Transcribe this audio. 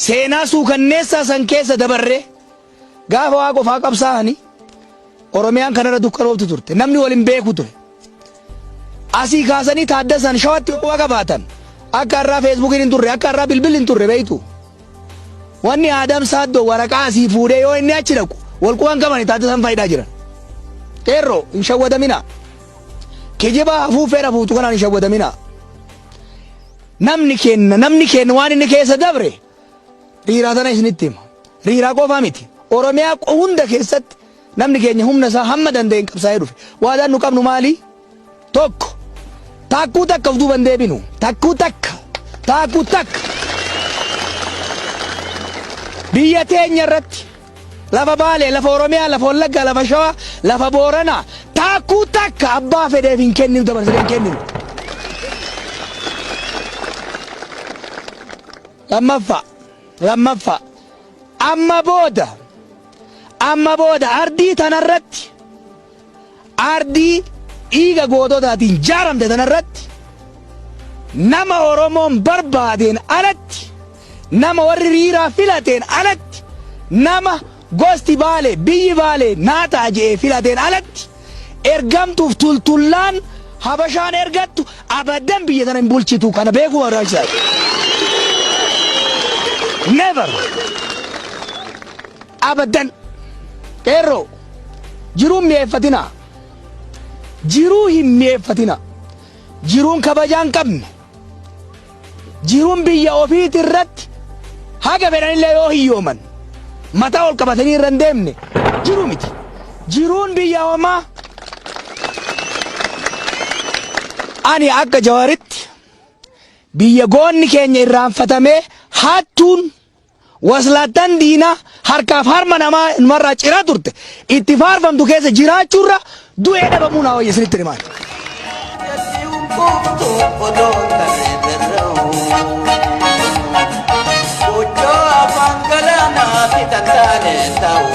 Seenaa suukanneessaa san keessa dabarree gaafa waa qofaa qabsaa'anii Oromiyaan kanarra dukkanooftu turte. Namni wal hin beeku ture. Asii kaasanii Taaddasan Shawatti quba qabaatan. Akka har'aa Feesbuukiin hin turre, akka har'aa bilbilli hin turre beektu. Wanni Aadam Saaddoo waraqaa asii fuudhee yoo inni achi dhaqu wal quba hin qabani Taaddasan faayidaa jiran. Qeerroo hin shawwadaminaa. Kijiba hafuuffeen hafuutu kanaan hin shawwadaminaa. Namni keenna namni keenna waan inni keessa dabre riiraa tana isinitti hima. Riiraa qofaa miti. Oromiyaa hunda keessatti namni keenya humna isaa hamma danda'een qabsaa'ee dhufe. Waadaan nu qabnu maali? Tokko. Taakkuu takka of duuba hin deebinu. Takkuu takka. Taakkuu takka. Biyya teenya irratti lafa Baalee, lafa Oromiyaa, lafa Wallaggaa, lafa Shawaa, lafa Booranaa taakkuu takka abbaa fedheef hin kenninu dabarsinee hin kenninu. Lammaffaa, lammaffaa amma booda amma booda ardii tanarratti ardii dhiiga goototaatiin jaaramte tanarratti nama Oromoon barbaadeen alatti nama warri riiraa filateen alatti nama gosti Baalee biyyi Baalee naa ta'a je'ee filateen alatti ergamtuuf tultullaan Habashaan ergattu abadan biyya tana hin bulchitu kana beekuu barbaachisaadha. Never. Abadan. Qeerroo jiruu hin mi'eeffatinaa. Jiruu hin mi'eeffatinaa. Jiruun kabajaa hin qabne. Jiruun biyya ofiiti irratti haga fedhanillee yoo hiyyooman mataa ol qabatanii irra hin deemne jiruu miti. Jiruun biyya homaa ani akka Jawaaritti biyya goonni keenya irraanfatamee hattuun Waslaattan diinaa harkaaf harma namaa numarraa ciraa turte itti faarfamtu keessa jiraachuurra du'ee dhabamuu naa wayya isinitti himaan. Jatti hunquftu odoon tarree rarra'u. Gochoo afaan galaanaa fi tantaane ta'u.